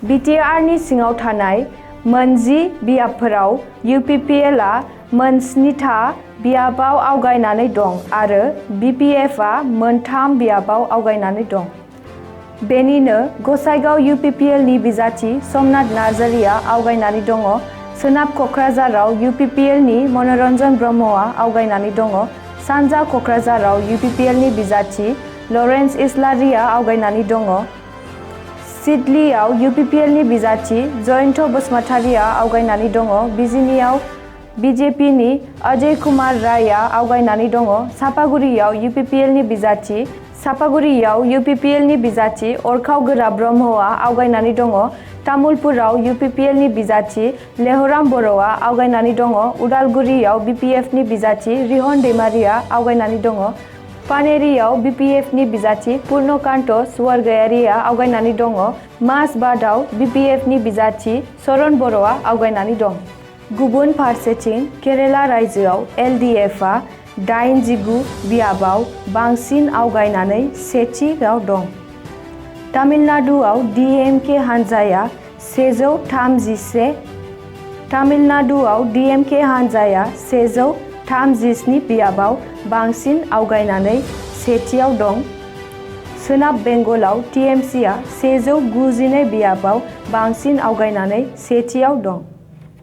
बिटिआरनि सिङाव थानाय मोन10 बियाबफोराव इउपिपिएलआ मोन7था बियाबाव आवगायनानै दं आरो बिपिएफआ मोन3 बियाबाव आवगायनानै दं। बेनिनो गसाइगाव इउपिपिएलनि बिजाथि समनाथ नार्जारिया आवगायनानै दङ। सोनाब कक्राझाराव इउपिपिएलनि मनरन्जन ब्रह्मआ आवगायनानै दङ। सानजा कक्राझाराव इउपिपिएलनि बिजाथि लरेन्स इस्लारिया आवगायनानै दङ। सिडलीआव इउपिपिएलनि बिजाथि जयन्त बसुमतारिया आवगायनानै दङ। बिजिनियाव बिजेपिनि अजय कुमार रायआ आवगायनानै दङ। चापागुरियाव इउपिपिएलनि बिजाथि अरखाव-गोरा ब्रह्मआ आवगायनानै दङ। तामुलपुराव इउपिपिएलनि बिजाथि लेहराम बर'आ आवगायनानै दङ। उदालगुरियाव बिपिएफनि बिजाथि रिहन दैमारिया आवगायनानै दङ। पानेरियाव बिपिएफनि बिजाथि पुर्णकान्त स्वरगयारिया आवगायनानै दङ। माजबादआव बिपिएफनि बिजाथि चरण बर'आ आवगायनानै दं। गुबुन फारसेथिं केरेला रायजोआव एलडिएफआ 89 बियाबाव बांसिन आवगायनानै सेथियाव दं। तामिलनाडुआव डीएमके हानजाया 137 बियाबाव बांसिन आवगायनानै सेथियाव दं। सोनाब बेंगलाव टीएमसीआ 192 बियाबाव बांसिन आवगायनानै सेथियाव दं।